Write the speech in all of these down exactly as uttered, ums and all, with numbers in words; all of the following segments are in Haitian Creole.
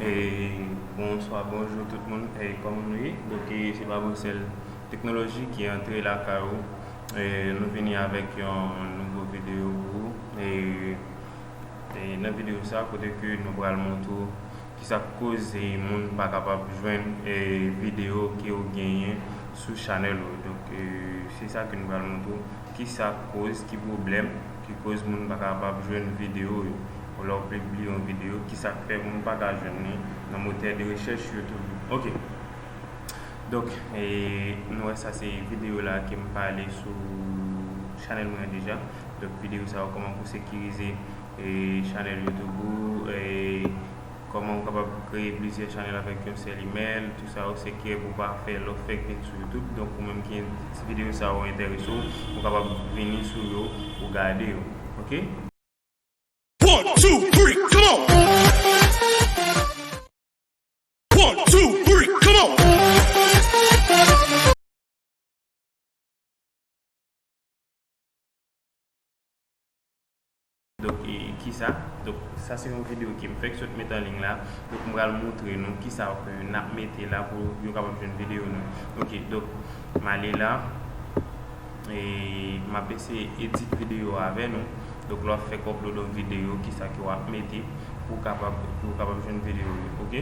E, bonswa, bonjou tout moun. E, kòman nou ye? Donk, e, se pa bon sèl teknoloji ki antre lakay ou. E, nou vini avèk yon nouvo videyo pou ou. E, e nan videyo sa, kote ke nou pral montre w kisa k koz moun pa kapab jwenn, e, videyo ke w genyen sou chanèl ou. Donk, e, se sa ke nou pral montre w. Kisa k koz, ki pwoblèm ki koz moun pa kapab jwenn videyo yo? Ou lè w pibliye yon videyo, kisa k fè moun pa ka jwenn li nan motè de rechèch YouTube? Ok. Donk, e, nou wè sa se videyo la ke m pale sou chanèl mwen an deja. Donk, videyo sa yo, kòman pou sekirize, e, chanèl YouTube ou, e, kòman ou kapab kreye plizyè chanèl avèk yon sèl imèl, tout sa yo se kè pou w pa fè lòt fèk vin sou YouTube. Donk, ou menm ki videyo sa yo enterese w, ou kapab vini sou yo pou gade yo. Ok? One, two, three, come on! One, two, three, come on! Donk, e, kisa? Donk, sa se yon videyo ke m fèk sot met an liy la. Donk, m pral montre nou kisa ke n ap mete la pou yo kapab jwenn videyo nou. Ok, donk, m ale la. E m ap eseye edit videyo avè nou. Donk, lè w ap fèk upload yon videyo, kisa ke w ap mete pou w kapab, pou w kapab jwenn videyo yo, ok?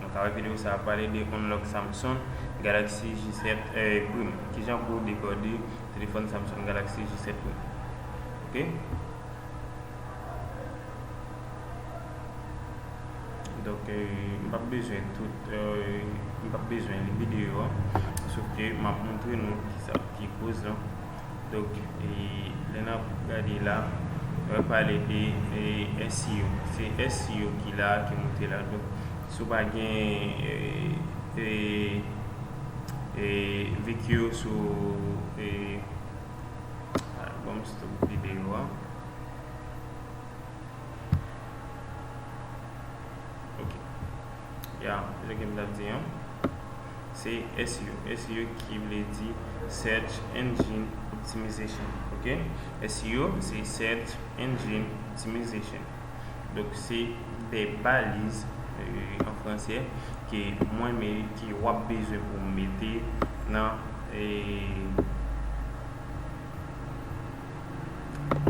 Donk, avèk videyo sa a, pale de unlock Samsung Galaxy J sèt, eh, Prime. Kijan pou w dekode telefòn Samsung Galaxy J sèt Prime. Ok? Donk, eh, m p ap bezwen tout, eh, m p ap bezwen li videyo a. Sof ke m ap montre nou kisa ki koz lan. Donk, e, lè n ap gade la, nou wè pale de, e, S E O. Se S E O ki la, ki moute la. Donk, si w pa gen, e, e, e, V Q sou, e, a, bon, m stop videyo a. Ok. Ya, jan ke m t ap di an, se S E O. S E O ki vle di Search Engine Optimization. Ok? S E O se Search Engine Optimization. Donk, se de baliz, euh, an fransè ke mwen, men ke w ap bezwen pou w mete nan, euh,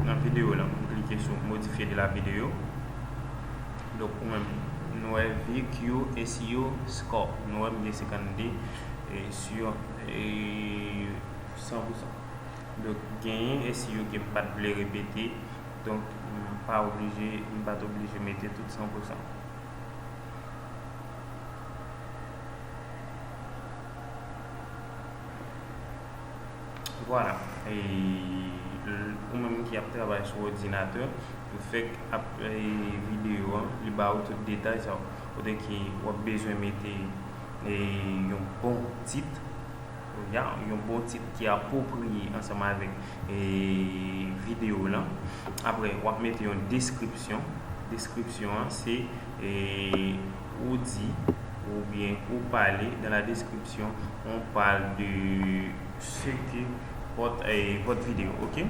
nan videyo la. M klike sou modifye de la videyo. Donk, ou menm, nou wè V Q S E O score. Nou wè m gen senkannde, e, sou, e, san pou san. Donk, genyen S E O ke m pa t vle repete. Donk, m pa oblije, m pa t oblije mete tout san pou san. Vwala. E, l-, ou menm ki ap travay sou òdinatè, ou fèk ap, e, videyo an, li ba ou tout detay sa yo. Kote ke w ap bezwen mete, e, yon bon tit, ya, yon bon tit ki apwopriye ansanm avèk, e, videyo lan. Apre, w ap mete yon deskripsyon. Deskripsyon an, se, e, ou di, oubyen ou pale, dans la description, on parle de ce que votre, eh, votre vidéo, ok?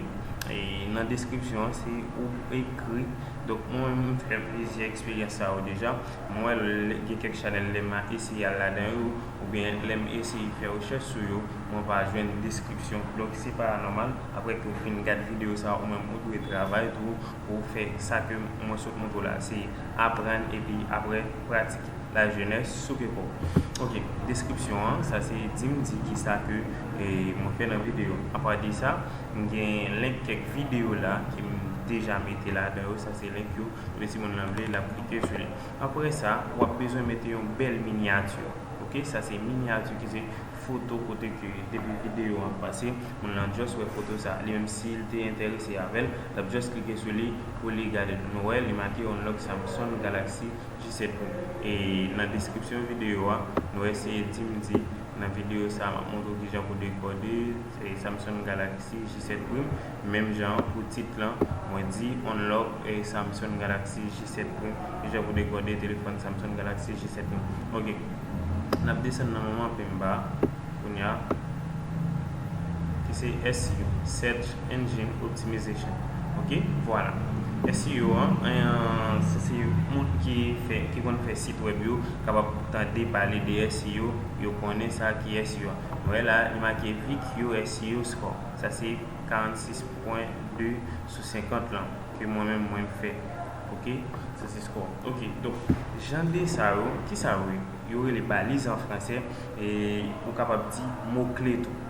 E nan deskripsyon an, se ou ekri. Donk, mwen, m fè plizyè eksperyans sa yo deja. Mwen, lè, gen kèk chanèl, lè m eseye al ladan yo, oubyen lè m eseye fè rechèch sou yo, mwen pa jwenn deskripsyon. Donk, se pa nòmal. Apre ke w fin gad videyo sa, ou menm, ou dwe travay tou pou w fè sa ke mwen sot montre w la. Se aprann epi apre pratike. La jeunesse souke kò w. Ok, deskripsyon an, sa se di m di kisa ke, e, mwen fè nan videyo. Apa de sa, m gen link kèk videyo la ke m deja mete ladan yo. Sa se link yo. Kote si moun nan vle, l ap klike sou li. Apre sa, w ap bezwen mete yon bèl minyati. Ok, sa se minyati ki se foto kote ke depi videyo an pase, moun nan just wè foto sa. Li menm si l te enterese avè l, l ap just klike sou li pou li gade l. Nou wè, li make Unlock Samsung Galaxy J sèt Prime. E nan deskripsyon videyo a, nou wè se di m di nan videyo sa, m ap montre w kijan pou dekode, e, Samsung Galaxy J sèt Prime. Menm jan pou tit lan, mwen di Unlock, e, Samsung Galaxy J sèt Prime. Kijan pou dekode telefòn Samsung Galaxy J sèt Prime. Ok. N ap desann nan manman penba kounye a, ki se S E O, Search Engine Optimization. Ok, vwala. S E O an, an, sa se ki fè, ki konn fè sit wèb yo kapab tande pale de S E O, yo konnen sa ki S E O a. Nou wè la, li make Vic Yo S E O score. Sa se karannsis pwen de sou senkant lan ke mwen menm mwen fè. Ok, sa se score. Ok, donk, jan de sa yo, ki sa yo ye? Yo rele baliz an fransè, e ou kapab di mo kle tou.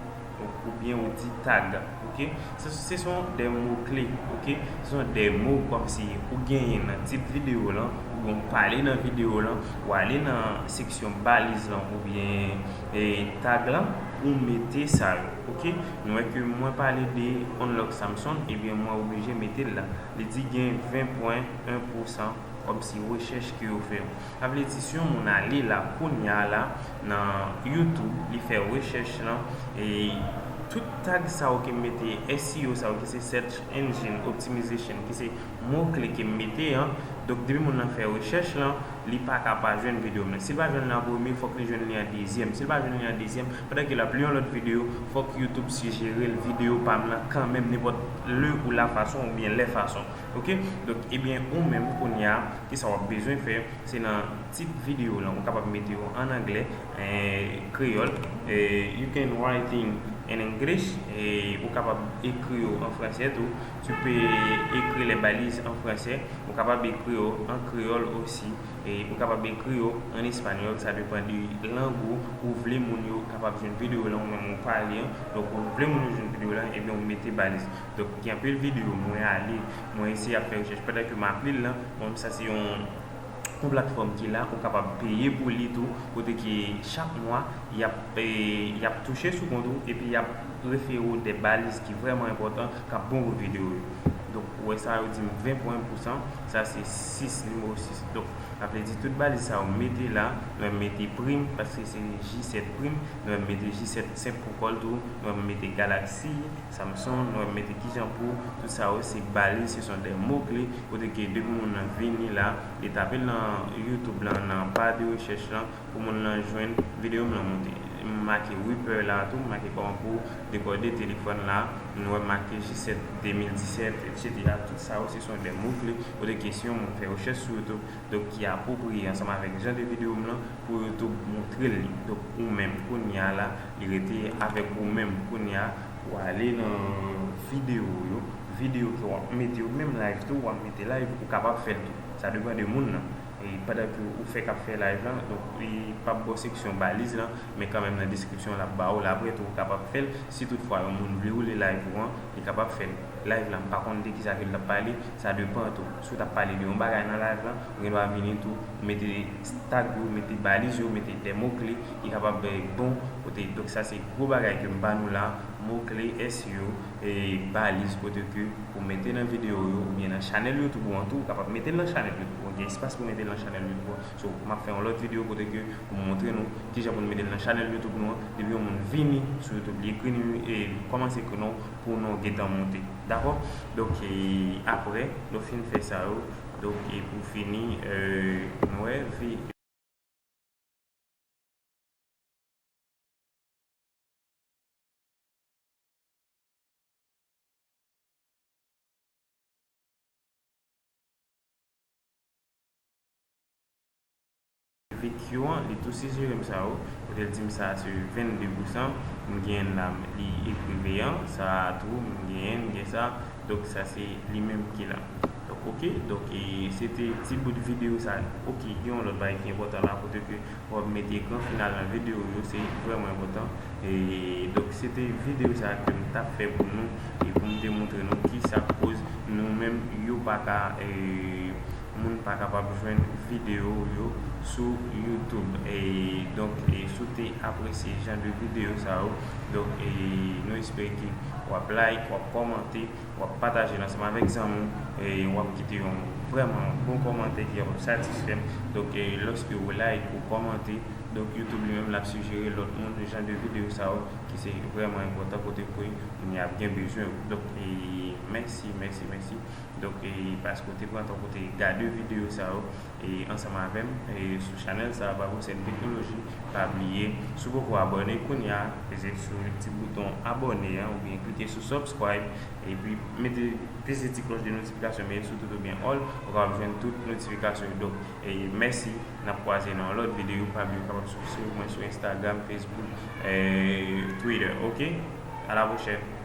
Oubyen ou di tag, ok? Se, se sont des mots clés, ok? Se sont des mots kòmsi ou genyen nan tit videyo lan, oubyen ou pale nan videyo lan, ou ale nan seksyon baliz lan oubyen, e, tag lan, ou mete sa yo, ok? Nou wè ke mwen pale de Unlock Samson, ebyen mwen oblije mete l la. Li di gen ven pwen en pousan kòmsi rechèch ke yo fè yo. Sa vle di, si yon moun ale la, kounye a la, nan YouTube, li fè rechèch lan, e tout tag sa yo ke m mete, S E O sa yo, ki se Search Engine Optimization, ki se mo kle ke m mete an, donk, depi moun nan fè rechèch lan, li pa ka pa jwenn videyo m nan. Si l pa jwenn li an premye, fòk li jwenn li an dezyèm. Si l pa jwenn li an dezyèm, pandan ke l ap li yon lòt videyo, fòk YouTube sijere l videyo pa m lan kanmenm, nenpòt lè ou la fason oubyen lè fason. Ok? Donk, ebyen, ou menm, kounye a, ki sa w ap bezwen fè? Se nan tit videyo lan, ou kapab mete yo an anglè, eh, kreyòl. Eh, you can writing in English, e ou kapab ekri yo an fransè tou. Tu peux écrire les balises en français, ou kapab ekri yo an kreyòl osi, e ou kapab ekri yo an espanyòl, sa depann de lang ou, ou vle moun yo kapab jwenn videyo lan, ou menm ou pale an. Donk, ou vle moun yo jwenn videyo lan, ebyen, ou mete baliz. Donk, gen anpil videyo, mwen ale, mwen eseye ap fè rechèch pandan ke m ap li l lan, bon, sa se yon yon platfòm ki la, ou kapab peye pou li tou, kote ke chak mwa, y ap, e, y ap touche sou kont ou, epi y ap refere w de baliz ki vrèman enpòtan, k ap bon pou videyo yo. Donk, ou wè sa, yo di m ven pwen pousan, sa se sis, nimewo sis. Donk, sa vle di tout baliz sa yo mete la, nou mete prim, paske se J sèt prim, nou mete J sèt senp pou kò l tou, nou mete Galaxy, Samson, nou mete kijan pou, tout sa yo se baliz, se sont des mots clés, kote ke depi moun nan vini la, li tape l nan YouTube lan, nan ba de rechèch lan, pou moun nan jwenn videyo m nan monte. M make Reaper la tou, m make kòman pou dekòde telefòn la, nou wè make J sèt de mil disèt, etsetera. Tout sa yo se sont des mots clés, kote ke si yon moun fè rechèch sou YouTube, donk ki apwopriye ansanm avèk jan de videyo m lan pou YouTube montre l li. Donk ou menm kounye a la, li rete avèk ou menm kounye a, ou ale nan videyo yo, videyo ke w ap mete yo, menm live tou, w ap mete live, ou kapab fè l tou. Sa depann de moun nan. E pandan ke ou fè k ap fè live lan, donk li p ap ba w seksyon baliz lan, men kanmenm nan deskripsyon l ap ba w la, apre tou ou kapab fè l. Si toutfwa yon moun vle woule live ou an, li kapab fè l. Live lan, m pa konn de kisa ke l t ap pale, sa depann tou. Si w t ap pale de yon bagay nan live lan, ou gen dwa vini tou, mete tag yo, mete baliz yo, mete de mo kle ki kapab, eh, bon kote. Donk sa se gwo bagay ke m ba nou la, mo kle, S E O, e baliz kote ke pou mete nan videyo yo, oubyen nan chanèl YouTube ou an tou, ou kapab mete l nan chanèl YouTube ou an. Gen espas pou mete l nan chanèl YouTube ou an. So, m ap fè yon lòt videyo kote ke pou m montre nou kijan pou n mete l nan chanèl YouTube nou an. Depi yon moun vini sou YouTube, li ekri nou, e kòmanse ekri non pou nou gentan monte. Dakò? Donk, e apre nou fin fè sa yo, donk, e pou fini, e, nou wè vi- Vic Yo an, li tou sijere m sa yo, kote l di m sa se vennde pousan, m genyen l la, li ekri veyan, sa a tou, m genyen, m gen sa, donk sa se li menm ki la. Donk, ok, donk, e, se te ti bout videyo sa, ok, gen yon lòt bagay ki enpòtan la, kote ke w ap mete ekran final nan videyo yo, se vrèman enpòtan. E, donk, se te videyo sa ke m t ap fè pou nou, e pou m te montre nou kisa k koz nou menm yo pa ka, e, moun pa kapab jwenn videyo yo sou YouTube. E, donk, e, si w te apresye jan de videyo sa yo, donk, e, nou espere ke w ap like, w ap kòmante, w ap pataje l ansanm avèk zanmi w, e w ap kite yon vrèman bon kòmantè ki ap satisfè m. Donk, e, lòske ou like, ou kòmante, donk, YouTube li menm l ap sijere lòt moun jan de videyo sa yo ki se vrèman enpòtan kote ke moun y ap gen bezwen yo. Donk, e, mèsi, mèsi, mèsi. Donk, e, paske w te pran tan pou w te gade videyo sa yo. e ansanm avè m e sou chanèl sa a, Bravo Sèn Teknoloji. Pa bliye, si w poko abòne kounye a, peze sou ti bouton abòne an oubyen klike sou subscribe, epi mete peze ti klòch de notifikasyon, mete sou tout oubyen all, ou kapab jwenn tout notifikasyon yo. Donk, e mèsi, n ap kwaze nan yon lòt videyo. Pa bliye, ou kapab swiv mwen sou Instagram, Facebook, e Twitter. Oke? A la pwochèn.